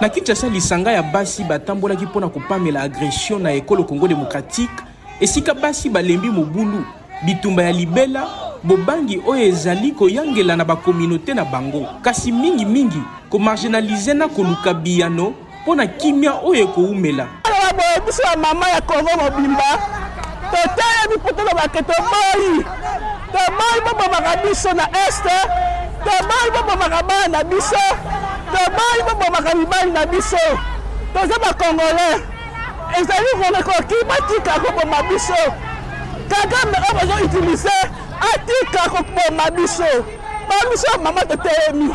Na Kinshasa, lisanga ya basi batambolaki mpo na kopamela agression na ekolo Congo democratique, esika basi balembi mobulu, bitumba ya libela, bobangi oyo ezali koyangela na ba communautes na bango, kasi mingi mingi ko marginaliser na koluka biyano mpo na kimia oyo ekowumela. Aloba boye, biso ba mama ya Congo mobimba totelemi mpo toloba ke toboyi, toboyi bobomaka biso na Est, toboyi bobomaka bana na biso, toboyi bobomaka mibali na biso. Toza ba Congolais, ezali ngonga ekoki batika koboma biso. Kagame oyo bazo utiliser atika koboma biso. Ba biso ya mama totelemi.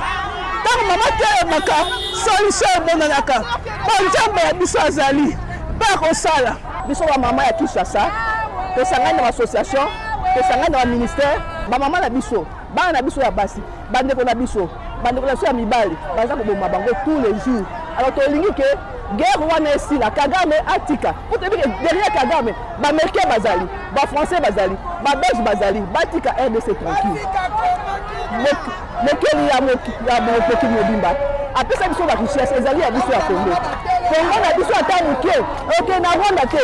Ntango mama atelemaka, solution emonanaka. Ba Nzambe ya biso azali mpe akosala. Biso ba mama ya Kinshasa tosangani na ba association, tosangani na ba ministère, ba mama na biso, bana na biso ya basi, bandeko na biso, bandeko na biso ya mibali baza koboma bango tous les jours. Alors tolingi ke guerre wana esila, Kagame atika. Po toyebi ke derrière Kagame ba Américains bazali, ba Français bazali, ba Belges bazali, batika RDC tranquille. Mokeli ya mokili mobimba apesa biso ba richesse ezali ya biso ya Congo. Congo na biso ata moke okende na Rwanda te.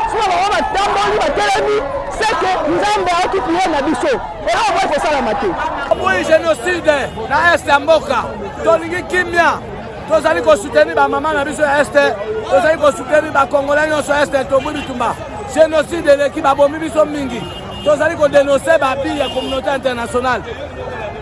Soki bango batamboli batelemi, seke Nzambe ayoki priere na biso, eloko moko ekosalama te. Toboyi genocide na est ya mboka, tolingi kimia. Tozali kosoutenir bamama na biso ya este, tozali kosoutenir bakongolais nyonso ya este. Toboyi bitumba, genocide eleki, babomi biso mingi. Tozali kodenonse babi ya communauté internationale.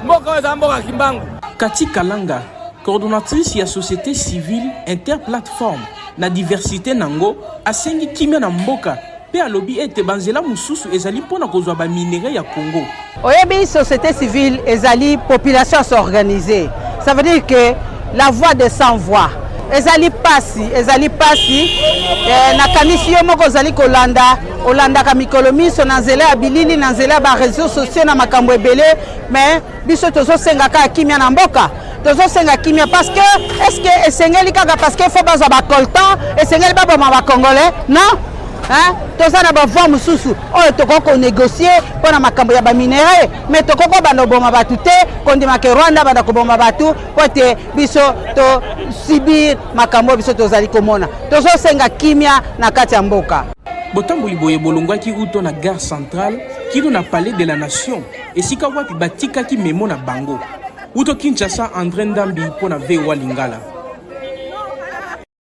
Mboka oyo eza mboka Kimbangu. Cathy Kalanga, coordonnatrice ya société civile interplateforme na diversite nango, asengi kimia na mboka mpe alobi ete banzela mosusu ezali mpo na kozwa ba minerais ya Congo. Oyebi société civile ezali population s'organiser. Ça veut dire que la voix de sans voix ezali pasi, ezali pasi. Nakanisi yo moko ozali kolanda, olandaka mikolo miso na nzela ya bilili, na nzela ya ba réseaux sociaux na makambo ebele, mais biso tozosenga kaka kimia na mboka, tozosenga kimia parce que est-ce que esengeli kaka parce que faut bazwa ba coltan, esengeli baboma ba Congolais? Non, hein? Toza na ba voie mosusu oyo tokoki konégocier mpo na makambo ya ba minerais, mais tokoki kobanda koboma bato te, kondima ke Rwanda banda koboma bato mpo ete biso tosubir makambo oyo biso tozali komona. Tozosenga kimia na kati ya mboka. Botamboli boye bolongwaki uto na gare centrale kino na palais de la nation, esika wapi batikaki memo na bango. Uto Kinshasa, André Ndambi mpo na VOA Lingala.